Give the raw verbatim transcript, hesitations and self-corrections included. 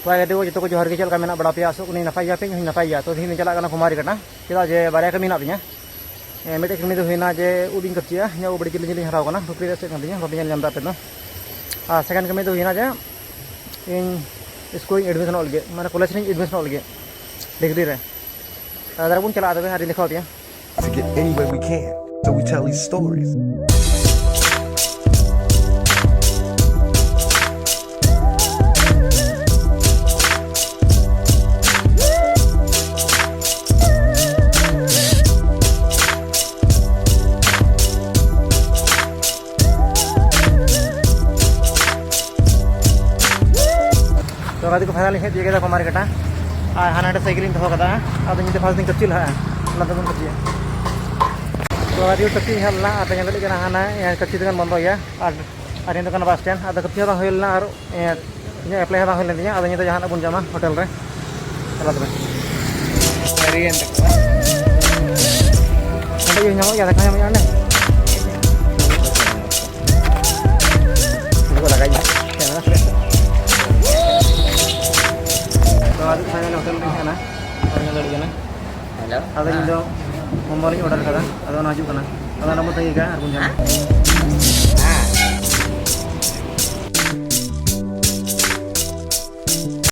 ᱠᱚᱲᱟ ᱜᱟᱛᱮ ᱠᱚ ᱡᱚᱛᱚ ᱠᱚ ᱡᱚᱦᱟᱨ ᱜᱮ, ᱪᱮᱫ ᱞᱮᱠᱟ ᱢᱮᱱᱟᱜ ᱵᱟᱲᱟ ᱯᱮᱭᱟ? ᱟᱥᱚᱜ ᱠᱟᱹᱱᱟᱹᱧ ᱱᱟᱯᱟᱭ ᱜᱮᱭᱟᱯᱮ, ᱤᱧ ᱦᱚᱸᱧ ᱱᱟᱯᱟᱭ ᱜᱮᱭᱟ᱾ ᱛᱚ ᱛᱮᱦᱮᱧ ᱫᱚᱧ ᱪᱟᱞᱟᱜ ᱠᱟᱱᱟ ᱠᱩᱢᱟᱨᱤ ᱠᱟᱴᱟ, ᱪᱮᱫᱟᱜ ᱡᱮ ᱵᱟᱨᱭᱟ ᱠᱟᱹᱢᱤ ᱦᱮᱱᱟᱜ ᱛᱤᱧᱟ᱾ ᱮ, ᱢᱤᱫᱴᱮᱡ ᱠᱟᱹᱢᱤ ᱫᱚ ᱦᱩᱭᱱᱟ ᱡᱮ ᱩᱵ ᱤᱧ ᱠᱟᱹᱢᱪᱤᱭᱟ, ᱤᱧᱟᱹᱜ ᱩᱵ ᱟᱹᱰᱤ ᱡᱤᱞᱤᱧ ᱡᱤᱞᱤᱧ ᱦᱟᱨᱟᱣ ᱠᱟᱱᱟ, ᱴᱩᱯᱨᱤ ᱨᱮ ᱮᱥᱮᱫ ᱠᱟᱱ ᱛᱤᱧᱟ, ᱵᱟᱯᱮ ᱧᱮᱞ ᱧᱟᱢ ᱮᱫᱟ ᱟᱯᱮ ᱫᱚ᱾ ᱟᱨ ᱥᱮᱠᱮᱱᱰ ᱠᱟᱹᱢᱤ ᱫᱚ ᱦᱩᱭᱱᱟ ᱡᱮ ᱤᱧ ᱥᱠᱩᱞ ᱨᱤᱧ ᱮᱰᱢᱤᱥᱚᱱᱚᱜ ᱞᱟᱹᱜᱤᱫ, ᱢᱟᱱᱮ ᱠᱚᱞᱮᱡᱽ ᱨᱤᱧ ᱮᱰᱢᱤᱥᱚᱱᱚᱜ ᱞᱟᱹᱜᱤᱫ ᱰᱤᱜᱽᱨᱤ ᱨᱮ᱾ ᱛᱟᱦᱞᱮ ᱫᱟᱨᱟ ᱵᱚᱱ ᱪᱟᱞᱟᱜᱼᱟ ᱛᱚᱵᱮ, ᱟᱨᱤᱧ ᱫᱮᱠᱷᱟᱣ ᱟᱯᱮᱭᱟ᱾ To get any way we can. So we tell these stories. ᱛᱚ ᱜᱟᱛᱮ ᱠᱚ, ᱯᱷᱟᱭᱱᱟᱞ ᱤᱧ ᱦᱮᱡ ᱛᱤᱭᱳᱜ ᱠᱮᱫᱟ ᱠᱚᱢᱟᱨᱤ ᱠᱟᱴᱟ᱾ ᱟᱨ ᱦᱟᱱᱟ ᱱᱟᱰᱮ ᱥᱟᱭᱠᱮᱞ ᱤᱧ ᱫᱚᱦᱚ ᱠᱟᱫᱟ, ᱟᱫᱚ ᱧᱤᱫᱟᱹ ᱯᱷᱟᱥᱴ ᱫᱚᱧ ᱠᱟᱹᱯᱪᱤ ᱞᱟᱦᱟᱜᱼᱟ, ᱚᱱᱟ ᱛᱮᱵᱚᱱ ᱠᱟᱹᱯᱪᱤᱭᱟ᱾ ᱛᱚ ᱜᱟᱛᱮ ᱠᱚ, ᱠᱟᱹᱯᱪᱤ ᱤᱧ ᱦᱮᱡ ᱞᱮᱱᱟ, ᱟᱨ ᱯᱮ ᱧᱮᱞ ᱫᱟᱲᱮᱭᱟᱜ ᱠᱟᱱᱟ ᱦᱟᱱᱟ, ᱮ, ᱠᱟᱹᱯᱪᱤ ᱫᱚᱠᱟᱱ ᱵᱚᱱᱫᱚ ᱜᱮᱭᱟ᱾ ᱟᱨ, ᱟᱨ ᱱᱤᱭᱟᱹ ᱫᱚ ᱠᱟᱱᱟ ᱵᱟᱥ ᱥᱴᱮᱱᱰ᱾ ᱟᱫᱚ ᱠᱟᱹᱯᱪᱤ ᱦᱚᱸ ᱵᱟᱝ ᱦᱩᱭ ᱞᱮᱱᱟ, ᱟᱨ, ᱮ, ᱤᱧᱟᱹᱜ ᱮᱯᱞᱟᱭ ᱦᱚᱸ ᱵᱟᱝ ᱦᱩᱭ ᱞᱮᱱ ᱛᱤᱧᱟᱹ᱾ ᱟᱫᱚ ᱧᱤᱫᱟᱹ ᱡᱟᱦᱟᱱᱟᱜ ᱵᱚᱱ ᱡᱚᱢᱟ ᱦᱳᱴᱮᱞ ᱨᱮ᱾ ᱪᱟᱞᱟᱜ ᱛᱚᱵᱮ᱾ ᱥᱟᱹᱨᱤᱭᱮᱱ ᱛᱟᱠᱚᱣᱟ᱾ ᱚᱸᱰᱮ ᱤᱭᱟᱹ ᱧᱟᱢᱚᱜ ᱜᱮᱭᱟ, ᱫᱟᱠᱟ ᱧᱟᱢᱚᱜ ᱜᱮᱭᱟ ᱚᱸᱰᱮ? ᱩᱱᱠᱩ ᱞᱟᱜᱟᱭ ᱜᱮᱭᱟ᱾ ᱛᱚ, ᱟᱫᱚ ᱯᱷᱟᱭᱱᱟᱞ ᱦᱳᱴᱮᱞ ᱨᱮᱧ ᱦᱮᱡ ᱮᱱᱟ᱾ ᱟᱨ ᱧᱮᱞ ᱫᱟᱲᱮᱭᱟᱜ ᱠᱟᱱᱟ᱾ ᱦᱮᱞᱳ᱾ ᱟᱫᱚ ᱤᱧ ᱫᱚ ᱢᱳᱢᱳ ᱞᱤᱧ ᱚᱰᱟᱨ ᱠᱟᱫᱟ᱾ ᱟᱫᱚ ᱚᱱᱟ ᱦᱤᱡᱩᱜ ᱠᱟᱱᱟ᱾ ᱟᱫᱚ ᱚᱱᱟ ᱵᱚᱱ ᱛᱟᱺᱜᱤ ᱠᱟᱜᱼᱟ ᱟᱨ ᱵᱚᱱ ᱡᱚᱢᱟ᱾